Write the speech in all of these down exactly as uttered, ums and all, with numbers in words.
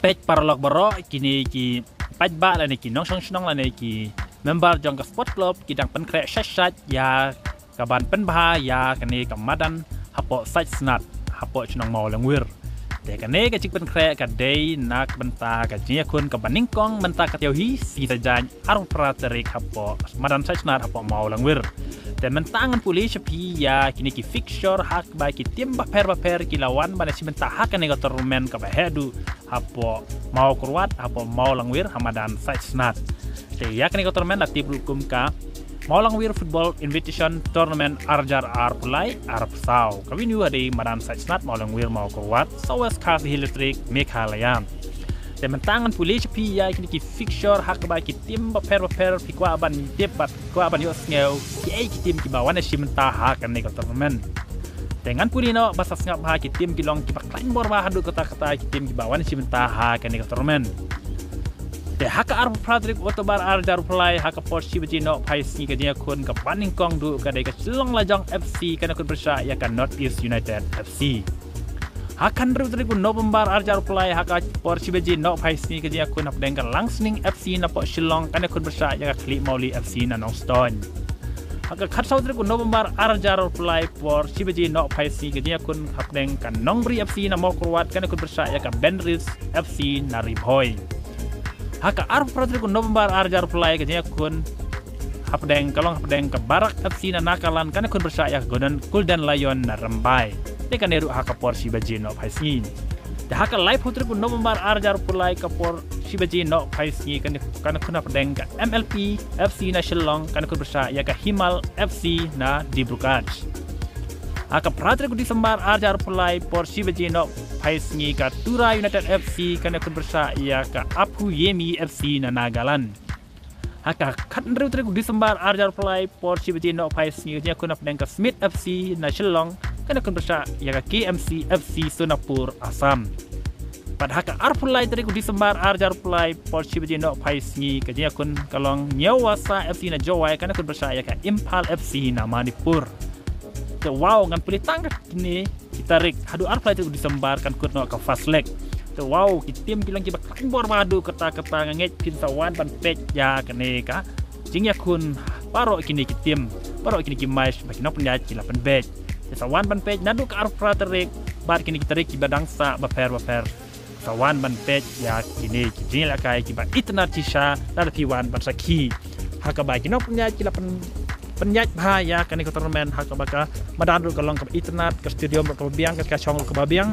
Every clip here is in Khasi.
Peit paralok baroh, kine ki paidbah lane ki nongshong shnong lane ki member jong ka sport club ki dang pynkhreh shait shait ïa kaban pynbha ïa kane ka madan hapoh Saitsnat, hapoh shnong Mawlangwir. Te kane ka jingpynkhreh ka dei na ka bynta ka jingïakhun kaba nyngkong mynta ka taïew hi, sngi Saitjaiñ arphew phra tarik hapoh madan Saitsnat hapoh Mawlangwir. Te mynta ngan pule sha phi ïa kine ki fixture ha kaba ki tim bapher bapher ki la wan ban ïashim bynta ha kane ka tournament kaba heh duh hapoh Mawkyrwat, hapoh Mawlangwir, ha madan Saitsnat. Te ïa kane ka tournament la tip ruh kum ka Mawlangwir Football Invitation Tournament ar hajar arphew lai arphew saw. Ka venue ka dei madan Saitsnat, Mawlangwir, Mawkyrwat, South West Khasi Hills District, Meghalaya. Te mynta ngan pule sha phi ïa kine ki fixture ha kaba ki tim bapher bapher, phi kwah ban tip bad kwah ban ïohsngew kiei ki tim kiba wan ïashim bynta ha kane ka tournament. Te ngan pule noh ba sa sngap ha ki tim ki long kiba khlaiñ bor bha haduh katta katta ki tim kiba wan ïashim bynta ha kane ka tournament. Te ha ka arphew phra tarik October ar hajar arphew lai, ha ka por shi baje nohphai sngi, ka jingïakhun kaba nyngkong duh ka dei ka Shillong Lajong F C kan ïakhun pyrshah ïa ka North East United F C. Ha ka hynriew tarik u November ar hajar arphew lai, ha ka por shi baje nohphai sngi, ka jingïakhun hapdeng ka Langsning F C na pdeng Shillong kan ïakhun pyrshah ïa ka Khliehmawlih F C na Nongstoiñ. Ha ka khatsaw tarik u November ar hajar arphew lai, por shi baje nohphai sngi, ka jingïakhun hapdeng ka Nongbri F C na Mawkyrwat kan ïakhun pyrshah ïa ka Benris F C na Ri Bhoi. Ha ka arphew phra tarik u November ar hajar arphew lai, ka jingïakhun hapdeng, ka long hapdeng ka Barak F C na Nagaland kan ïakhun pyrshah ïa ka Golden, Golden Lion na Rymbai. Te kane ruh ha ka por shi baje nohphai sngi. Te ha ka laiphew tarik u November ar hajar arphew lai, ka por shi baje nohphai sngi, kan, kan ïakhun hapdeng ka M L P F C na Shillong kan ïakhun pyrshah ïa ka Himal F C na Dibrugarh. Ha ka phra tarik u December ar hajar arphew lai, por shi baje nohphai sngi, ka Tura United F C kan ïakhun pyrshah ïa ka Aphu Yemi F C na Nagaland. Ha ka khathynriew tarik u December ar hajar arphew lai, por shi baje nohphai sngi, ka jingïakhun hapdeng ka Smit F C na Shillong kan ïakhun pyrshah ïa ka K M C F C Sonapur, Assam. Bad ha ka arphew lai tarik u December ar hajar arphew lai, por shi baje nohphai sngi, ka jingïakhun ka long Neowasa F C na Jowai kan ïakhun pyrshah ïa ka Imphal F C na Manipur. Te wow, ngan pule tang kine ki tarik, haduh arphew lai tarik u December kan kut noh ka first leg. Te wow, ki tim ki long kiba khlaiñ bor bha haduh katta katta. Nga ngeit phin sa wan ban peit ïa kane ka jingïakhun baroh kine ki tim, baroh kine ki match ba ki nongpynïaid ki la pynbeit. Te sa wan ban peit naduh ka arphew phra tarik bad kine ki tarik kiba dang sah bapher bapher. Sa wan ban peit ïa kine ki jingïalehkai kiba itynnad shisha, lada phi wan ban sakhi. Ha kaba ki nongpynïaid ki la pyn, pynïaid bha ïa kane ka tournament, ha kaba ka madan ruh ka long kaba itynnad, ka stadium ruh kaba biang, ka, ka shong ruh kaba biang.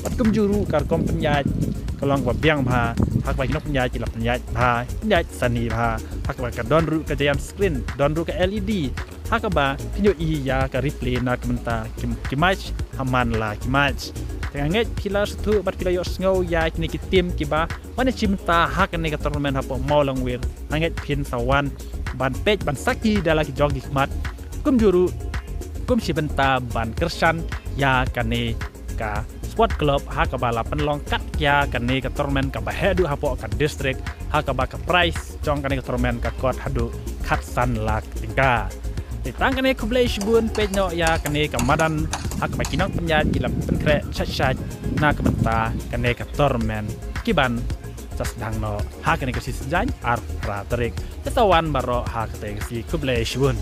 Bad kumjuh ruh ka rukom pynïaid ka long kaba biang bha, ha kaba ki nongpynïaid ki la pynïaid bha, pynïaid sani bha. Ha kaba ka don ruh ka giant screen, don ruh ka L E D. Ha kaba phin ïohi ïa ka replay na ka bynta ki, ki match ha man la ki match. Te nga ngeit phi la sngewthuh bad phi la ïohsngew ïa kine ki tim kiba wan ïashim bynta ha kane ka tournament hapoh Mawlangwir. Nga ngeit phin sa wan ban peit ban sakhi da la ki jong ki khmat. Kumjuh ruh, kum shi bynta ban kyrshan ïa kane ka sport club ha kaba la pynlong kat ïa kane ka tournament kaba heh duh hapoh ka district, ha kaba ka prize jong kane ka tournament ka kot haduh khatsan lak tyngka. Te tang kane, khublei shibun, peit noh ïa kane ka madan ha kaba ki nongpynïaid ki la pynkhreh shait shait na ka bynta kane ka tournament kiban sa sdang noh ha kane ka shi Saitjaiñ arphew phra tarik. Te sa wan baroh ha kata ka sngi, khublei shibun.